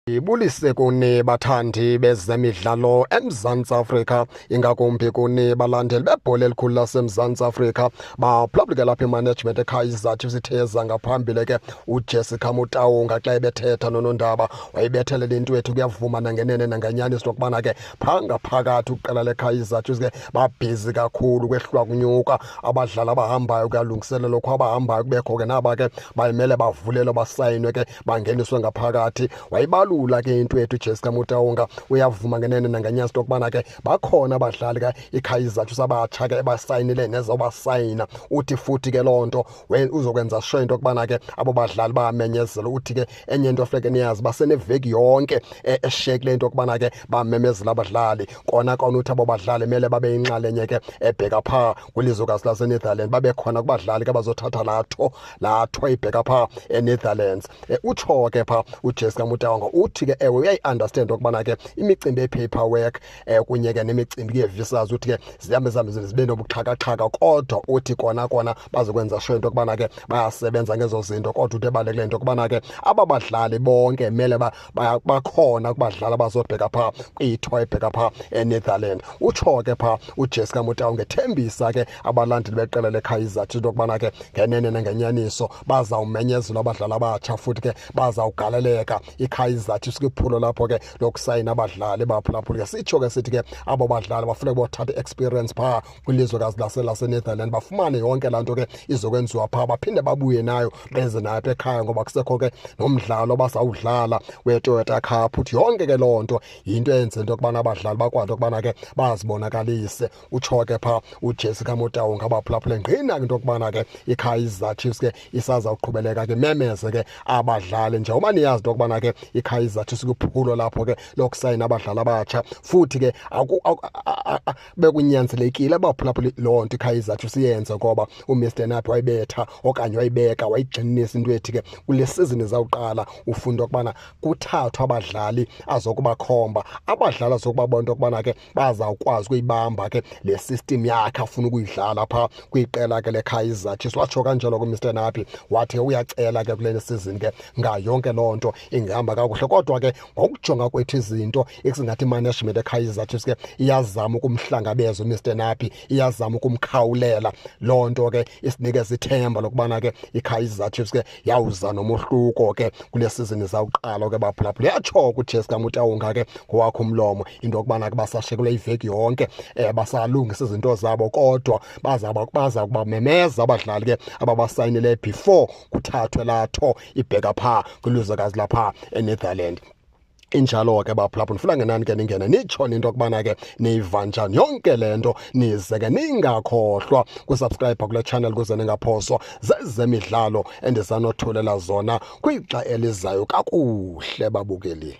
Ndibulise kuni bathandi bezemidlalo eMzantsi Afrika, ingakumbi kuni balandeli bebhola elikhulu laseMzantsi Afrika. Baphulaphuleke lapha imanagement eKaizer Chiefs itheza ngaphambili ke uJessica Motaung xa ebethetha nonondaba wayibethelela into ethu kuyavuma nangenene nangenyaniso lokubana ke phaa ngaphakathi uqela leKaizer Chiefs ke babhizi kakhulu kwehlwa kunyuka abadlali abahambayo kuyalungiselelwa kho abahambayo kubekho ke naba ke bayimele bavulelwe basayinwe ke bangeniswe ngaphakathi. Wayibalula ke into ethu uJessica Motaung, uyavuma ngenene nangenyaniso lokubana ke bakhona abadlali ke iKaizer Chiefs abatsha ke ebasayinile nezobasayina. Uthi futhi ke loo nto uzokwenza sure into yokubana ke abo badlali bayamenyezela. Uthi ke enye into funeke niyazi baseneveki yonke eshiyekile into yokubana ke bamemezela abadlali. Kona kona uthi abo badlali mele babe yinxalenye ke ebheka phaa kwilizwekazi laseNetherlands, babe khona kubadlali ke abazothatha laa tho ibheka phaa eNetherlands. Utsho ke phaa uJessica Motaung, uthi ke ewe uyayi-understand okubana ke imicimbi ye-paperwork kunye ke nemicimbi yee-visas uthi ke zihambe zihambe zibe nobuxhakaxhaka, kodwa uthi kona kona bazokwenza sure into yokubana ke bayasebenza ngezo zinto. Kodwa uthi ebalulekileyo into yokubana ke aba badlali bonke mele bakhona kubadlali abazobheka phaa kwitho ebheka phaa eNetherlands. Utsho ke phaa uJessica Motaung ethembisa ke abalandeli beqela leKaizer Chiefs into yokubana ke ngenene nangenyaniso bazawumenyezelwa abadlali abatsha futhi ke bazawugaleleka iKaizer Chiefs kwiphulo lapho ke lokusayina abadlali baphulaphula. Ke sitsho ke sithi ke abo badlali bafuneka bothatha i-experience phaa kwilizwekazi laseNetherlands, bafumane yonke laa nto ke izokwenziwa phaa, baphinde babuye nayo beze nayo apha ekhaya ngoba kusekho ke nomdlalo abazawudlala weToyota Cup. Uthi yonke ke loo nto yinto eyenza into yokubana abadlali bakwazi into yokubana ke bazibonakalise. Utsho ke phaa uJessica Motaung abaphulaphule ngqina ke into yokubana ke iKaizer Chiefs ke isazawuqhubeleka ke memeze ke abadlali, njengoba niyazi into yokubana ke iKaizer Chiefs kwiphulo lapho ke lokusayina abadlali abatsha. Futhi ke bekunyanzelekile abaphulaphuli loo nto iKaizer Chiefs iyenze ngoba uMr Nabi wayibetha okanye wayibeka wayigxininisa into ethi ke kule sizini izawuqala ufunda ukubana kuthathwe abadlali azokubakhomba, abadlali azokubabona into yokubana ke bazawukwazi ukuyibamba ke le system yakhe afuna ukuyidlala phaa kwiqela ke leKaizer Chiefs. Watsho kanjalo kuMr Nabi, wathi uyacela ke kule season ke ngayo yonke loo nto ingahamba kakuhle. Kodwa ke ngokujonga kwethu izinto esingathi management eKaizer Chiefs ke iyazama ukumhlangabeza uMr Nabi, iyazama ukumkhawulela. Loo nto ke isinikeza ithemba lokubana ke iKaizer Chiefs ke yawuza nomohluko ke kule season izawuqala ke baphulaphula. Yatsho kuJessica Motaung ke ngowakho umlomo into yokubana ke basashekelwe iveki yonke, basalungisa izinto zabo, kodwa baza kubamemeza abadlali ke ababasayinile before kuthathwe laa tho ibheka phaa kwilizwekazi lapha eNetherlands. Injalo ke baphulaphula, ndifuna ngenani ke ningene nitsho into yokubana ke niyiva njani yonke le nto, nize ke ningakhohlwa kusubscribe kule channel kuze ningaphoswa zezemidlalo endizanothulela zona kwixa elizayo. Kakuhle babukeli.